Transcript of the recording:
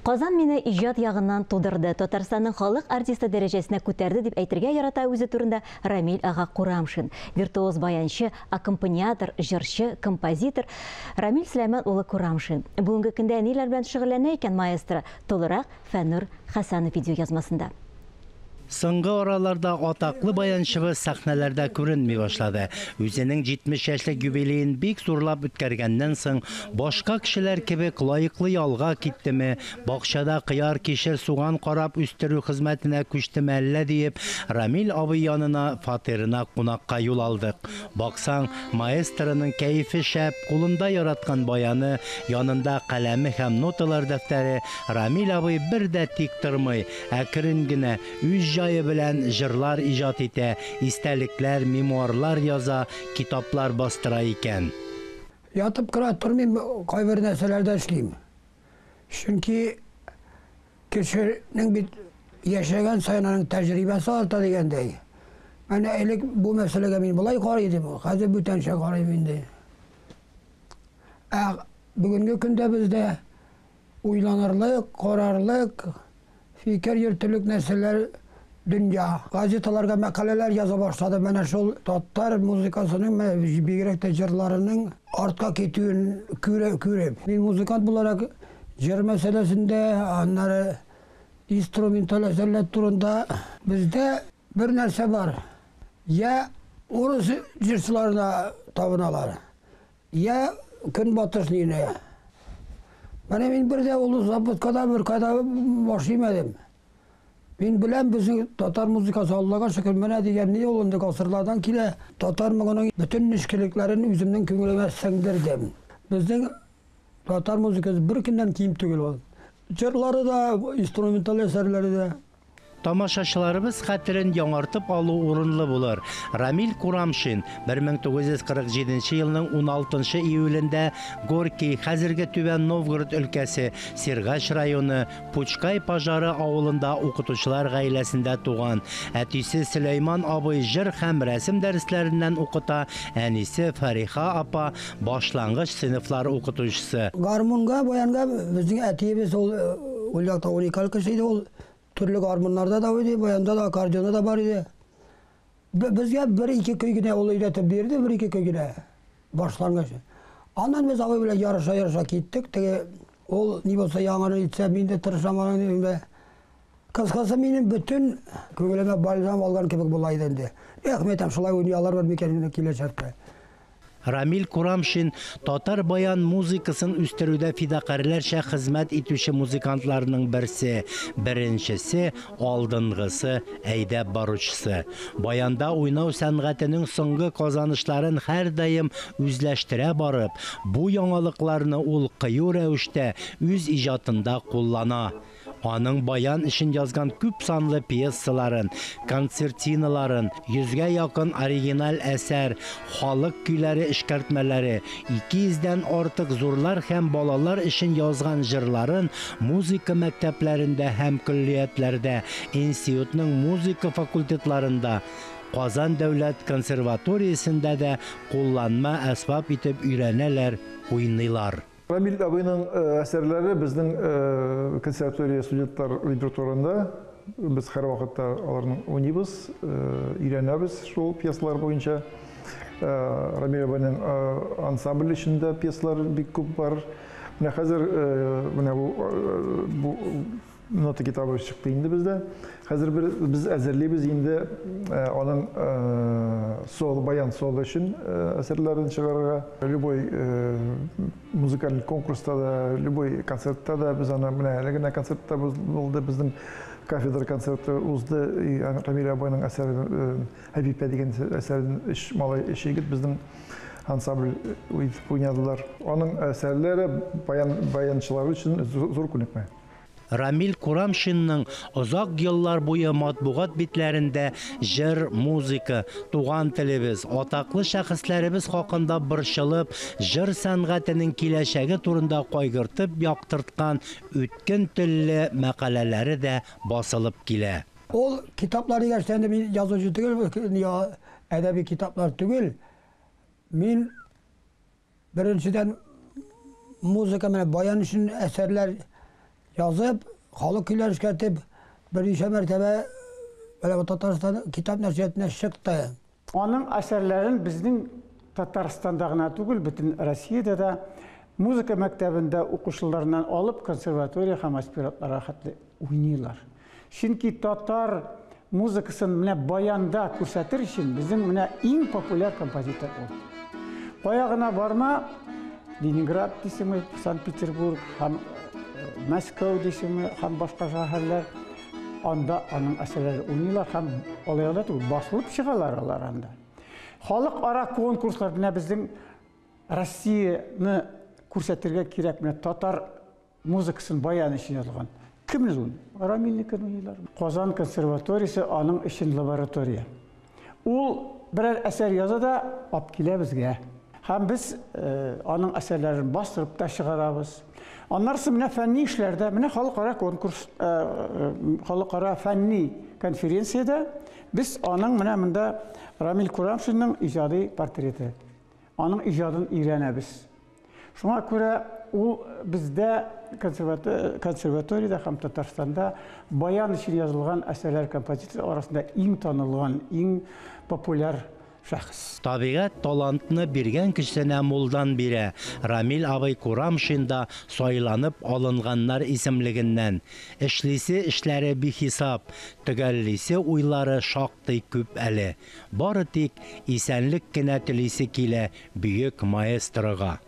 Казан мине иҗат ягыннан тудырды, Татарстанның халык артисты дәрәҗәсенә күтәрде, дип әйтергә ярата үзе турында Рамил ага Курамшин. Виртуоз баянчы, аккомпаниатор, җырчы, композитор Рамил Сөләйман улы Курамшин. Бүгенге көндә ниләр белән шөгыльләнә икән маэстро? Тулырак Фәннур Хәсәнов видеоязмасында. Соңгы араларда атаклы баянчыбыз сәхнәләрдә күренми башлады. Үзенең 70 яшьлек юбилеен бик зурлап үткәргәннән соң, башка кешеләр кебек лаеклы ялга киттеме, бакчада кыяр, кишер, суган карап үстерү хезмәтенә күчтеме әллә диеп, Рамил абый янына фатирына кунакка юл алдык. Баксаң, маэстроның кәефе шәп, кулында яраткан баяны, янында каләме һәм ноталар дәфтәре, Рамил абый бер дә тик тормый, әкрен генә, үз җае белән җырлар иҗат итә, истәлекләр, мемуарлар яза, китаплар бастыра икән. Ятып кына тормыйм, кайбер нәрсәләрдә эшлим. Чөнки кешенең бит яшәгән саен аның тәҗрибәсе арта дигәндәй. Әнә элек бу мәсьәләгә мин болай карый идем, хәзер бүтәнчә карыйм инде. Ә бүгенге көндә бездә уйланырлык, карарлык, фикер йөртерлек нәрсәләр дөнья. Газеталарга мәкаләләр яза башлады. Менә шул татар музыкасының, менә бигрәк тә җырларының артка китүен күреп. Мин музыкант буларак җыр мәсьәләсендә, аннары инструменталь әсәрләр турында бездә бер нәрсә бар. Я урыс җырчыларына табыналар, Я көнбатыш нине. Менә мин бер дә ул запускада бер кайда баш имәдем. Мин беләм, безнең татар музыкасы, Аллага шөкер, менә дигән ни ул инде гасырлардан килә. Татар моңының бөтен нечкәлекләрен үземнең күңелемә сеңдердем. Безнең татар музыкасы беркемнән ким түгел ул. Җырлары да, инструменталь әсәрләре дә. Тамашачыларыбыз хәтерен яңартып алу урынлы булыр. Рамил Курамшин 1947 елның 16 июлендә Горький, хәзерге Түбән Новгород өлкәсе, Сергач районы, Пучкай Пожары авылында укытучылар гаиләсендә туган. Әтисе Сөләйман абый җыр һәм рәсем дәресләреннән укыта, әнисе Фариха апа башлангыч сыйныфлар укытучысы. Гармунга, баянга безнең әтиебез ул ул якта уникаль кеше иде ул. Төрле гармуннарда да уйный, баянда да, аккордеонда да бар иде. Безгә бер-ике көй генә ул өйрәтеп бирде, бер-ике көй генә башлангыч. Аннан без абый белән ярыша-ярыша киттек. Теге ул ни булса яңаны итсә, мин дә тырышам аның инде. Кыскасы, минем бөтен күңелемә бальзам алган кебек була иде инде. Эх, мин әйтәм, шулай уйный алырмын микән инде киләчәктә. Рамил Курамшин татар баян музыкасын үстерүдә фидакарьләрчә хезмәт итүче музыкантларның берсе, беренчесе, алдынгысы, әйдәп баручысы. Баянда уйнау сәнгатенең соңгы казанышларын һәрдаим үзләштерә барып, бу яңалыкларны ул кыю рәвештә үз иҗатында куллана. Аның баян өчен язган күп санлы пьесаларын, концертиналарын, йөзгә якын оригиналь әсәр, халык көйләре эшкәртмәләре, 200 дән артык зурлар һәм балалар өчен язган җырларын музыка мәктәпләрендә һәм көллиятләрдә, институтның музыка факультетларында, Казан дәүләт консерваториясендә дә кулланма әсбап итеп өйрәнәләр, уйныйлар. Рамил абыйның әсәрләре безнең консерватория студентлар репертуарында. Без һәрвакытта аларның уйныйбыз, өйрәнәбез шул пьесалар буенча. Рамил абыйның ансамбль эчендә пьесалар бик күп бар. Менә хәзер менә бу нота китабы чыкты инде бездә. Хәзер без әзерлибез инде аның соло, баян соло өчен әсәрләрен чыгарырга. Любой музыкаль конкурста да, любой концертта да без аны, менә әле генә концертта булды, безнең кафедра концерты узды. Рамил абыйның әсәрен, Әбипә дигән әсәрен өч малай, өч егет безнең ансамбль итеп уйнадылар. Аның әсәрләре баян, баянчылар өчен зур күнекмә. Рамил Курамшинның озак еллар буе матбугат битләрендә җыр, музыка, туган телебез, атаклы шәхесләребез хакында борчылып, җыр сәнгатенең киләчәге турында кайгыртып яктырткан үткен телле мәкаләләре дә басылып килә. Ул китаплар дигәч инде мин язучы түгел, әдәби китаплар түгел. Мин беренчедән музыка менә баян өчен әсәрләр Язып, халык көйләр эшкәртеп, берничә мәртәбә менә Татарстан китап нәшриятына чыкты. Аның әсәрләрен безнең Татарстанда гына түгел, бөтен Россиядә дә музыка мәктәбендә укучыларыннан алып консерватория һәм аспирантларга хәтле уйныйлар. Чөнки татар музыкасын менә баянда күрсәтер өчен безнең менә иң популяр композитор ул. Кая гына барма, Ленинград дисеңме, Санкт-Петербург һәм Мәскәү дисеңме, һәм башка шәһәрләр, анда аның әсәрләре уйныйлар һәм алай гына түгел, басылып чыгалар алар анда. Халыкара конкурслар менә безнең Россияне күрсәтергә кирәк, менә татар музыкасын баян өчен язылган. Кемне уйный? Рамилнекен уйныйлар. Казан консерваториясе аның өчен лаборатория. Ул берәр әсәр яза да алып килә безгә. Һәм без аның әсәрләрен бастырып та чыгарабыз. Аннары менә фәнни эшләрдә, менә халыкара конкурс, халыкара фәнни конференциядә без аның менә монда Рамил Курамшинның иҗади портреты. Аның иҗадын өйрәнәбез. Шуңа күрә ул бездә консерваториядә һәм Татарстанда баян өчен язылган әсәрләр композиторлар арасында иң танылган, иң популяр шәхес. Табигать талантны биргән кешесенә мулдан бирә. Рамил абый Курамшин да сайланып алынганнар исемлегеннән. Эшлисе эшләре бихисап, төгәллисе уйлары шактый күп әле. Бары тик исәнлек кенә телисе килә бөек маэстрога.